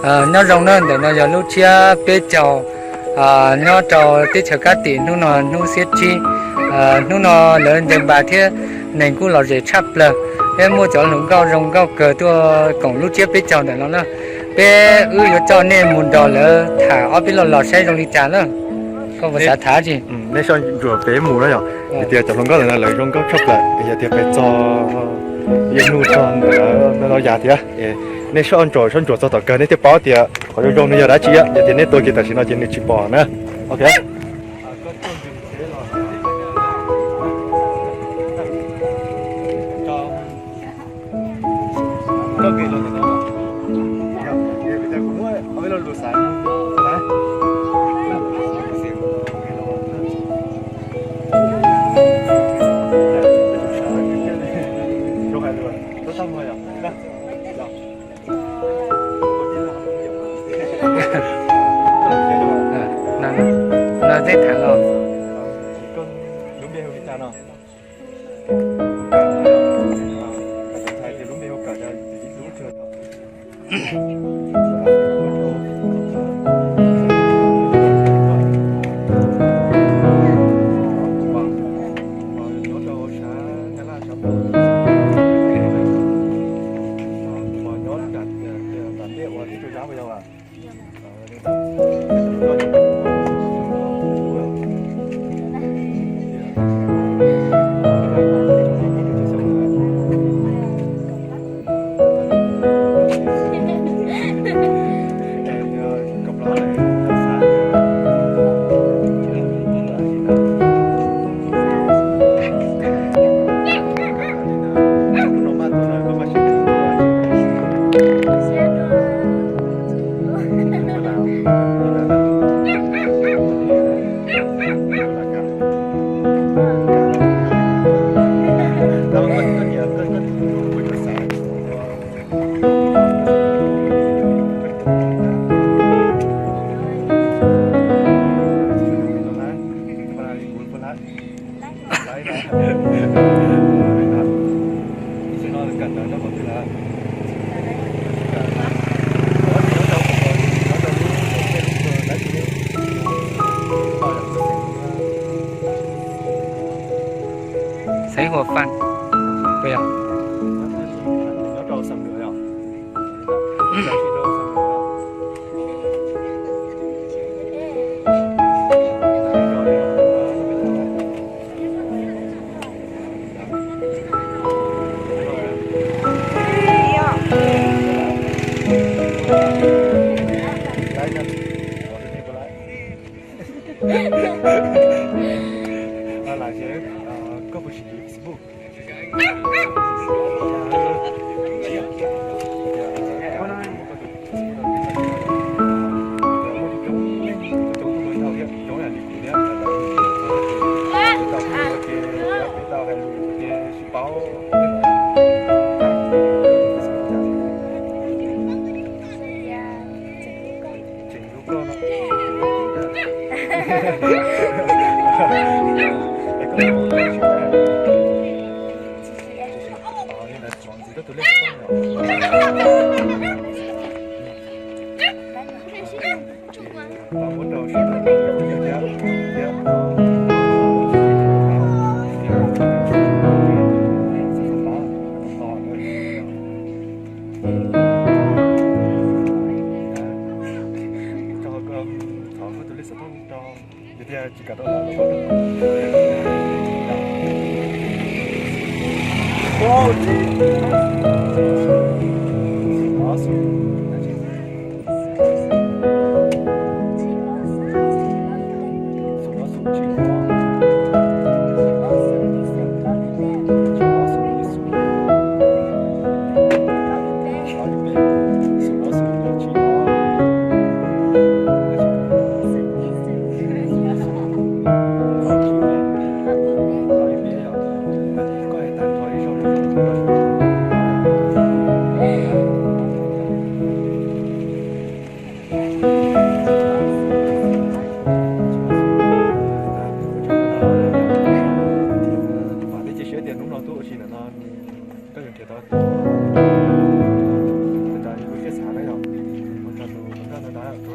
Nyob zoo na, ntawm no yog lub tsiab peb caug nyob rau teb chaws Kab Tim, hnub no hnub xiab tsib. Hnub no lawv ncaws npas thiab neeg kuj lom zem tshaj plaws, thiab muaj cov hluas nkauj zoo nkauj kawg tuaj koom lub tsiab peb caug ntawm no na. Peb wb yuav coj nej mus nrog lawv tham ob peb lo lus saib zoo li cas na. Koj puas xav tham tsi? Nej soj ntsuam peb mus na yom, vim tias cov hluas nkauj ntawm no lawv zoo nkauj tshaj plaws, yog tias peb txog yeej hnub txog ntawm no yas thiab. Nej soj ntsuam soj ntsuam txog tom kawg nej thiaj paub tias qhov zoo zoo nws yog dab tsi, yog tias nej tua kiag tam sim no ces nws tsis pom na. Ok. No twb tham los. Xaiv hua faj. Koj puas siv Facebook?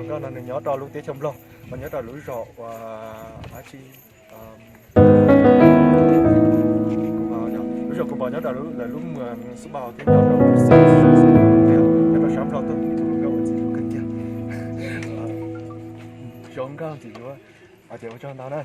Nkauj no nws nyob rau lub teb chaws Nplog, mas nyob rau lub zos uas dab tsi, lub zos kuv pom nyob rau lawv lub xub npau thiab nyob rau, nyob rau sab Nplog tuaj, tus hluas nkauj uas ntxim hlub kawg kiag. Zoo nkauj ntxim hlub, ces ua tsaug ntau na.